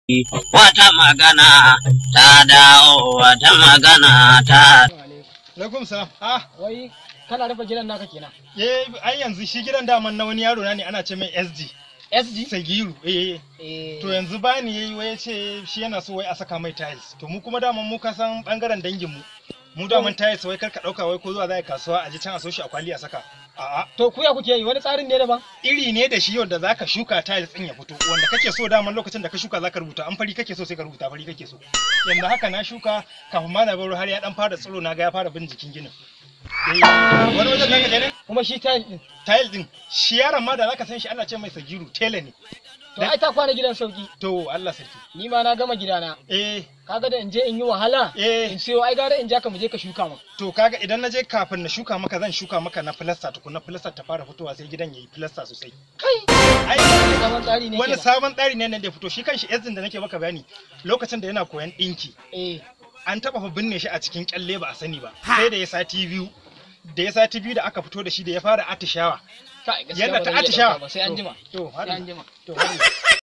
Wata magana ta dawo, wata magana ta Alaikum salam. Ah, Wai kana rufe gidan naka kenan? Eh, ai yanzu shi gidan daman na wani yaro na ne, ana ce mai SD. SG? Sagiru. Eh. Eh. To yanzu bani yayi wai yace shi yana so wai a saka mai tiles. To mu kuma daman mu ka san bangaren dangin mu. Mu daman tiles wai karka dauka wai ko zuwa za a kasuwa a je can a so shi a kwali a saka. A'a, To ku ya kuke yi, wani tsarin ne daban? Iri ne da shi wanda zaka shuka tiles din ya fito. Wanda kake so daman lokacin da ka shuka zaka rubuta, an fari kake so sai ka rubuta fari kake so. Yanzu haka na shuka, kafin ma na baro har ya dan fara tsiro, na ga ya fara bin jikin ginin. Eh, wani wajen zaka je ne? Kuma shi tile din. Tile din shi yaron ma da zaka san shi, ana ce mai Sagiru, tela ne. To ai ta kwana gidan sauki. To Allah sarki. Ni ma na gama gidana. Eh. Kaga da in je in yi wahala in siyo, ai gara in ja ka mu je ka shuka min. To kaga idan na je, kafin na shuka maka zan shuka maka na filasta tukuna, filasta ta fara fitowa sai gidan yayi filasta sosai. Kai, ai sabon tsari ne wani kenan. Sabon tsari ne nan da ya fito. Shi kanshi yanzu da nake maka bayani, lokacin da yana koyan dinki, an taba fa binne shi a cikin kyalle ba a sani ba, sai da ya sati 2, da ya sati 2 da aka fito da shi, da ya fara atishawa Kai, gaskiya yana ba ta zan iya atishawa. ɗauka ba, sai an jima. To Sai an jima. To.